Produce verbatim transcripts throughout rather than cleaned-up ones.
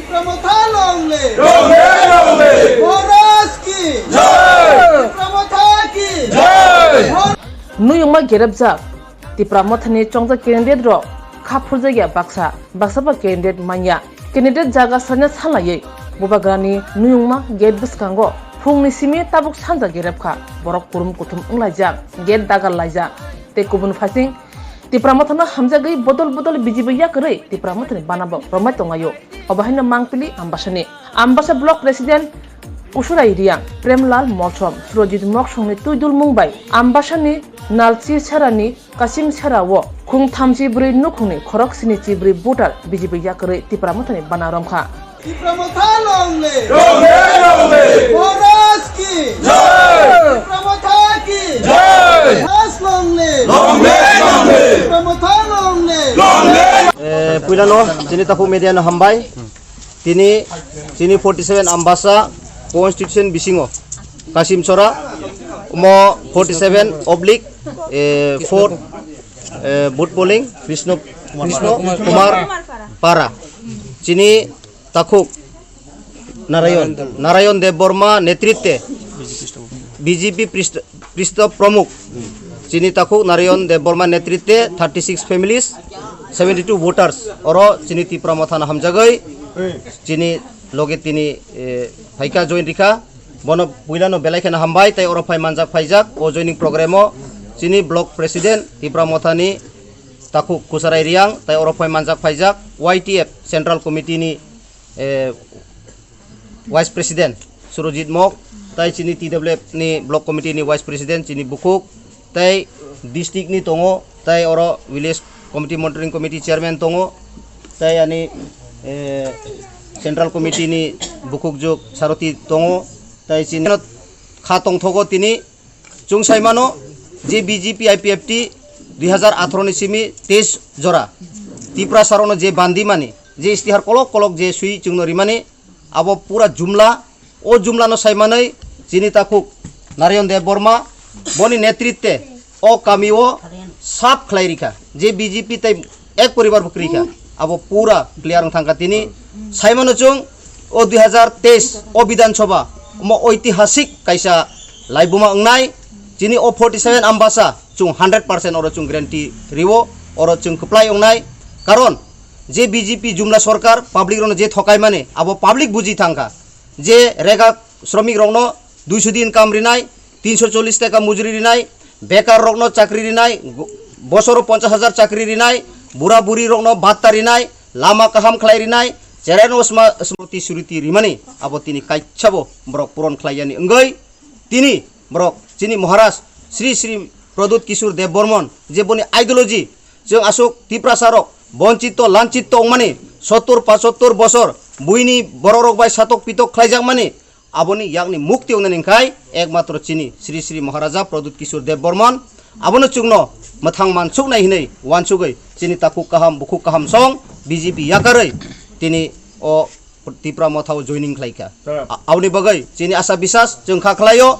Tipra Motha long live! Long live, long live! Maharaj ki! Jai! Tipra Motha ki! Jai! Nuyungma gerepjak Tipra Mothani chongjak candidate rok kha phurjakya baksa, baksa ba candidate manya. Candidate jaga sana salaiwi Bubagrani nuyungma gate bwskango phungni simi tabuk sanja gerepkha. Borok kurum kuthum wnglaijak, gate dagal laijak. Tei kubun phaising Tipra Mothano hamjagwi bodol bodol B J P yakarwi Tipra Mothani banabo romai tonglaio. Obo haino mangpili Ambasani. Ambasa Block President Kusurai Riang, Premlal Molsom, Surojit Moksongni tuidulmung bai Ambasani Nalchi Serani Kasim Sera o khung thamchi bwrwi nukhungni khorok sini chi bwrwi voter B J P yakarwi Tipra Mothani bana romkha. Tipra Motha long live! Long live, long live! Maharaj ki! Jai! Tipra Motha ki! Jai! Maharaj long live! Long live, long live! Tipra Motha long live! Long live! Eh, puilano chini takhuk media no hambai. Tini chini forty seven Ambasa constitution bisingo Kasim Sora mo forty seven oblique, eh, four, eh, booth polling Krishno, Krishno Kumar Para. Chini takhuk Narayon, Narayon Debbarma netritwe B J P prist-, pristho pramukh. Chini takhuk Narayon Debbarma netritwe thirty six families, seventy two voters. Oro chini Tipra Mothano hamjagwi chini loge tini, eh, phaikha join rikha. Bono puilano belai kheno hambai tei oro phai manjak phaijak o joining program o chini block president Tipra Mothani takhuk Kusarai Riang tei oro phai manjak phaijak Y T F Central Committee ni, eh, Vice President Surojit Mok, tei chini T W F ni Block Committee ni Vice President chini bukhuk, tei district ni tongo, tei oro Village Committee Monitoring Committee Chairman tongo, tei ani, eh, Central Committee ni bukhuk juk Saroti tongo, tei chini kha tongthogo tini. Chwng sai mano je B J P I P F T dui hazar atharo ni simi teis jora Tiprasa rokno je bandi mani, je istihar kolok kolok je swi chwngno rimani, abo pura jumla. O jumlano sai manwi chini takhuk Narayan Debbarma boni netritwe o kami o sap khlai rikha je B J P tei ek poribar bo kwrwi kha, abo pura clear wng thangkha tini. Saimano chwng o dui hazar teis o Bidhan Sabha omo oitihasik kaisa laibuma wngnai. Chini o forty seven Ambasa chwng hundred percent oro chwng guarantee riwo, oro chwng kwplai wngnai. Karon je B J P jumla sorkar public rokno je thokaimani abo public buji thangkha, je rega sromik rokno duiso din kam rinai, tinso chollish taka mujuri rinai, bekar rokno chakri rinai, go-, bosoro ponchash hajar chakri rinai, bura buri rokno batta rinai, lama kaham khlai rinai, cherai no sma-, smriti suriti rimani, abo tini kaisabo borok puron khlai yani wngwi tini borok chini Maharaj Sri Sri Pradyut Kishore Debbarman je boni ideology, chwng aswk Tiprasa rok bonchito lanchito wngmani sottor pachottor bosor buini borok rok bai satok pitok khlaijakmani, aboni yakni mukti wngnani hwnkhe ekmatro chini Sri Sri Maharaja Pradyut Kishore Debbarman. Abono chwngno mwthang mansuknai hinwi uansugwi chini takhuk kaham bukhuk kaham song B J P yakarwi tini o Tipra Motha o joining khlaikha. A-, aboni bagwi chini asa bisas chwng kha khlaio,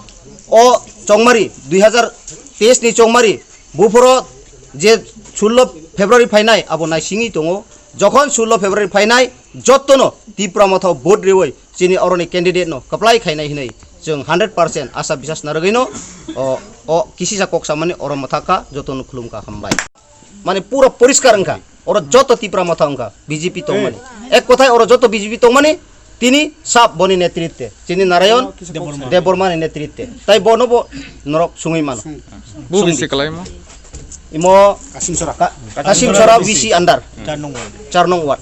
o chongmari dui hazar teis ni chongmari buphoro je sullo February phainai abo naisingwi tongo. Jokhon sullo February phainai jottono Tipra Motha o vote riwi chini oroni candidate no kwplai khainai hinwi chwng hundred percent asa bisas narwgwino o, o kisisa kok samani oro mwthakha, jotono khulumkha, hambai. Mane pura poriskar wngkha, oro joto Tipra Motha wngkha B J P tongmani. Ek kothai oro joto B J P tongmani, tini sab boni netritwe, chini Narayan Debbarma. Debbarmani netritwe. Tai bono bo norok sungwi mano. Bu bisi kalaimo? Imo Kasim Sora. Ka-, Kasim Sora V C under. Char nong ward. Char nong ward.